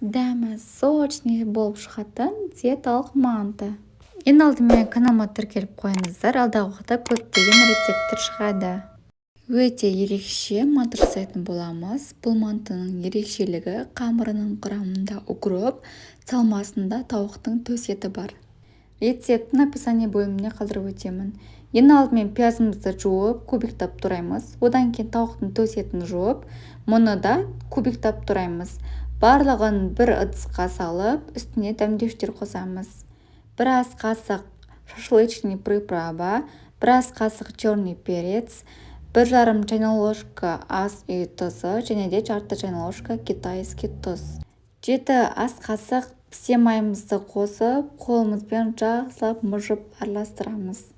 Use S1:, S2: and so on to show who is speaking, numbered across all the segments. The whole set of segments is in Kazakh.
S1: Дәмі сочный болып шығатын диеталық манты. Ең алдымен каналыма тіркеліп қойыңыздар, алдағы уақытта көптеген рецепттер шығады. Өте ерекше манты жасайтын боламыз. Бұл мантының ерекшелігі: қамырының құрамында укроп, салмасында тауықтың төс еті бар. Рецептін описание бөліміне қалдырып өтемін. Ең алдымен пиязымызды жуып, кубиктап тураймыз. Одан кейін тауықтың төс етін жуып, мұны да кубиктап тураймыз. Барлығын бір ыдысқа салып, үстіне дәмдеуіштер қосамыз: бір ас қасық шашлычный приправа, бір ас қасық черный перец, 1,5 чайная ложка ас үй тұзы және де жарты чайная ложка китайский тұз. 7 ас қасық пісте майымызды қосып, қолымызбен жақсылап мыжып араластырамыз.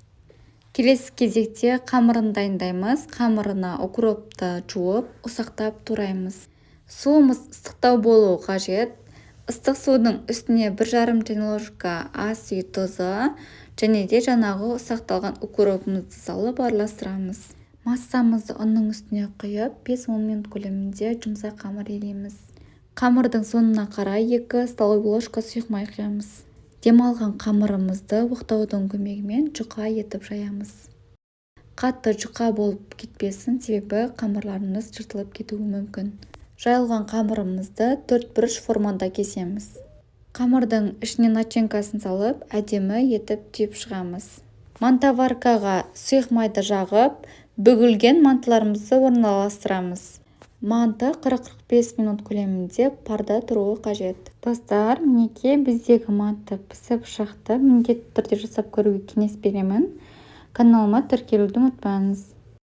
S1: Келесі кезекте қамырын дайындаймыз. Қамырына укропты жуып, ұсақтап тураймыз. Суымыз ыстықтау болуы қажет. Ыстық судың үстіне 1,5 чайная ложка ас үй тұзы және де жаңағы ұсақталған укропымызды салып, араластырамыз. Массамызды ұнның үстіне құйып, 5-10 минут көлемінде жұмсақ қамыр илейміз. Қамырдың соңына қарай 2 столовый ложка сұйық май құямыз. Демалған қамырымызды оқтаудың көмегімен жұқа етіп жаямыз. Қатты жұқа болып кетпесін, себебі қамырларымыз жыртылып кетуі мүмкін. Жайылған қамырымызды төртбұрыш формада кесеміз. Қамырдың ішіне начинкасын салып, әдемі етіп түйіп шығамыз. Мантоваркаға сұйық майды жағып, бүгілген мантыларымызды орналастырамыз. Манты 40-45 минут көлемінде парда тұруы қажет. Достар, мінекей, біздегі манты пісіп шықты. Міндетті түрде жасап көруге кеңес беремін. Каналыма тіркелуді ұмытпаңыз.